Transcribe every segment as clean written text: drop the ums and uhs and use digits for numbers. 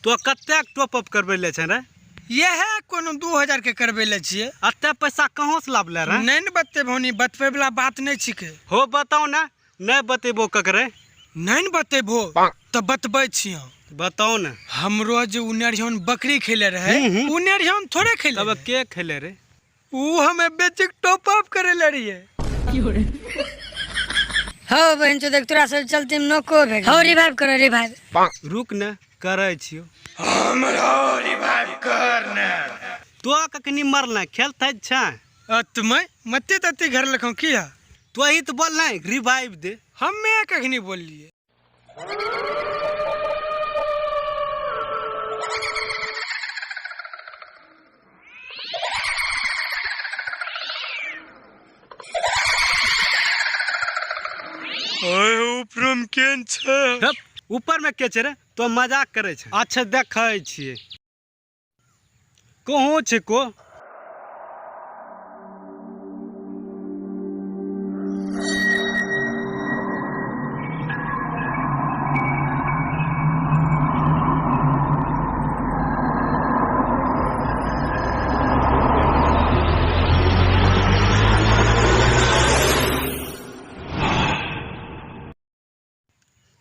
तो कतेक top up करबै ले छै रे? यह कोनो 2000 के करबै ले छियै। एते पैसा कहाँ से लाबले रे? नहीं ने बतेबो नी, बतबै वाला बात नहीं छिकै। हो बताओ ना, नहीं बतेबो ककरे। नहीं ने बतेबो तो बतबै छियौ। बताओ ना। हमरो जे उनेरियन बकरी खेले रहे, उनेरियन थोड़े खेले। तब के खेले रे? ऊ हमें बेचिक टॉप अप करे ले रहिए। हो बहन चो देख तोरा सब चलते में नोको भे। हो रिवाइव करो रिवाइव। रुक न करै छियो। हमरो रिवाइव कर ने। तो कखनी मरल खेलते छै? अतमय मते तते घर लखौ किया? तो ही तो बोल नहीं रिवाइव दे। हमें कखनी बोललिए? ओए ऊपर में केन छै? हप, ऊपर में के छै रे? तो मजाक करे छै। अच्छा देखै छियै कहूँ छै को।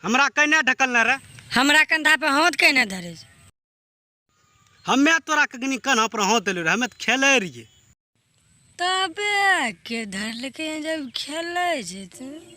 हमरा कने ढकलने रे? हमरा कंधा पे हाथ कने धरे छै? हमे तोरा कखनी कन्हा पर हाथ देलू रे? हमे तऽ खेलै रहियै। तबे के धरलकै जब खेलै छै तऽ।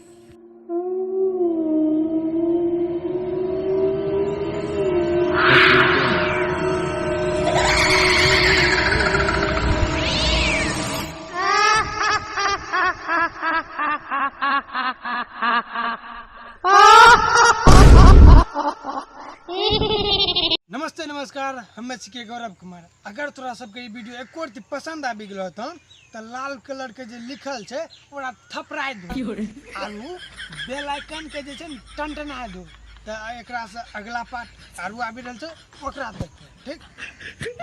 नमस्ते नमस्कार, हमें छिकै गौरव कुमार। अगर तोरा सबके ई वीडियो एको रत्ती पसंद आबि गेल तहन तऽ लाल कलर के जे लिखल छै ओकरा थपराइ दू आरू बेल आइकन के जे छै ने टनटना दू। तऽ एकरा से अगला पार्ट आरू आबि रहल छै, ओकरा देखबै। ठीक।